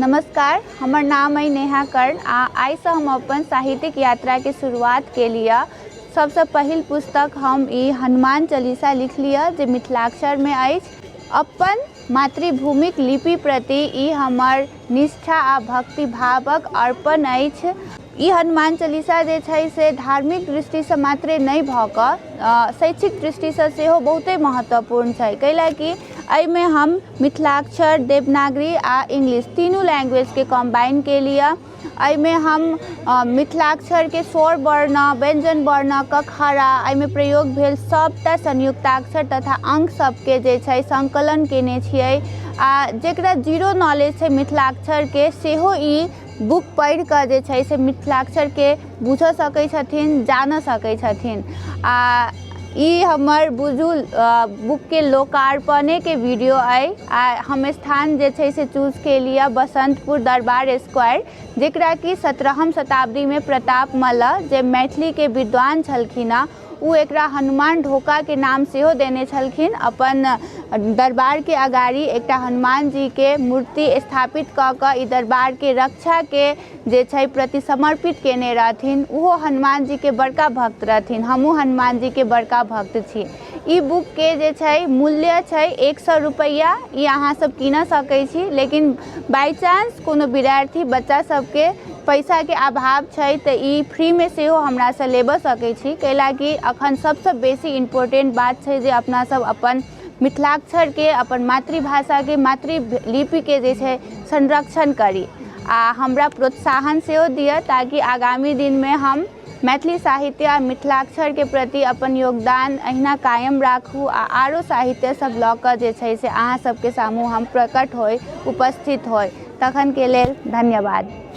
नमस्कार, हमर नाम अइ नेहा कर्ण आ आइसँ हम अपन साहित्यिक यात्राके शुरुआत केलियै। सबसँ पहिल पुस्तक हम ई हनुमान चालीसा लिखलियै जे मिथिलाक्षरमे अछि। अपन मातृभूमिक लिपि प्रति ई हमर निष्ठा आ भक्तिभावक अर्पण अछि। ई हनुमान चालीसा जे छै से धार्मिक दृष्टिसँ मात्रे नहि भऽ कऽ शैक्षिक दृष्टिसँ सेहो बहुते महत्वपूर्ण छै, कैलाकि एहिमे हम मिथिलाक्षर, देवनागरी आ इंग्लिश तीनू लैंग्वेजके कम्बाइन केलियै। एहिमे हम मिथिलाक्षरके स्वर वर्ण, व्यञ्जन वर्ण, कखरा, एहिमे प्रयोग भेल सभटा संयुक्ताक्षर तथा अङ्क सभके जे छै सङ्कलन केने छियै। आ जकरा जीरो नॉलेज छै मिथिलाक्षरके, सेहो ई बुक पढ़ि कऽ जे छै से मिथिलाक्षरके बुझऽ सकै छथिन, जानऽ सकै छथिन। आ ई हमर बुझू बुकके लोकार्पणेके वीडियो अइ। आ हम स्थान जे छै से चूज केलियै बसन्तपुर दरबार स्क्वायर, जकरा कि 17हम शताब्दीमे प्रताप मल्ल जे मैथिलीके विद्वान छलखिन हँ, ओ एकरा हनुमान ढोकाके नाम सेहो देने छलखिन। अपन दरबारके अगाड़ी एकटा हनुमान जीके मूर्ति स्थापित कऽ कऽ ई दरबारके रक्षाके जे छै प्रति समर्पित कयने रहथिन। ओहो हनुमान जीके बड़का भक्त रहथिन, हमहूँ हनुमान जीके बड़का भक्त छी। ई बुकके जे छै मूल्य छै 100 रुपैआ, ई अहाँ सब कीनऽ सकै छी, लेकिन बाइ चांस कोनो विद्यार्थी बच्चा सबके पैसाके अभाव छै तऽ ई फ्रीमे सेहो हमरासँ लेबऽ सकै छी, कैलाकि अखन सबसँ बेसी इम्पोर्टेंट बात छै जे अपना सब अपन मिथिलाक्षरके, अपन मातृभाषाके, मातृलिपिके जे छै संरक्षण करी आ हमरा प्रोत्साहन सेहो दिअ, ताकि आगामी दिनमे हम मैथिली साहित्य आ मिथिलाक्षरके प्रति अपन योगदान अहिना कायम राखू आ आरो साहित्य सब लऽ कऽ जे छै से अहाँ सबके सामू हम प्रकट होइ, उपस्थित होइ। तखनके लेल धन्यवाद।